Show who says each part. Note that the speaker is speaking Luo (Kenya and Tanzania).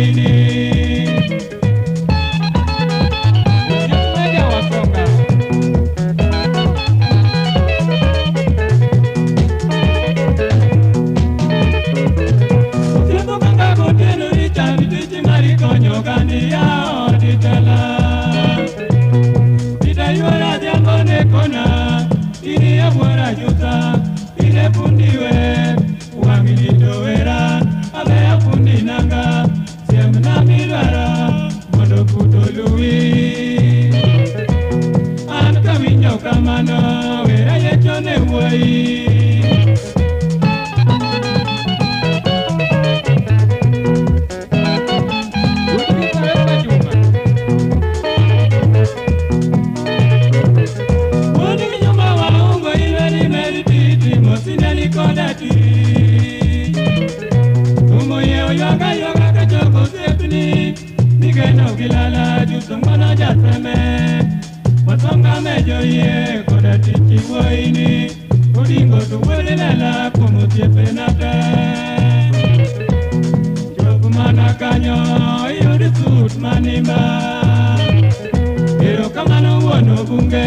Speaker 1: wuoyini.
Speaker 2: Osiep Meja Wasonga.
Speaker 1: Odhiambo kanga gotieno Richard tich mari konyo oganda yawo od tela. Peter yuora adhiambo ne kona, in iya wuora jusa, in e fundi wer, wang'ni to wera, abeya fundi nanga, siemna midwaro mondo kut oluwi. An kawinjo kamano, wera yecho ne wuoyi.
Speaker 2: Wuod Elizabeth Juma.
Speaker 1: Wuod gi nyumba waungo ilweni meri titi mosineni koda tich. Umo yie oywaga ywaga kachoko osiepni, migeno gi lala juso ng'wono jaseme. Wasonga mejo yie koda tich wuoyini, Odingo to wuod lela kuom osiepena te. Chop mana kanyo iyud sut manimba. Erokamano wuon Obunge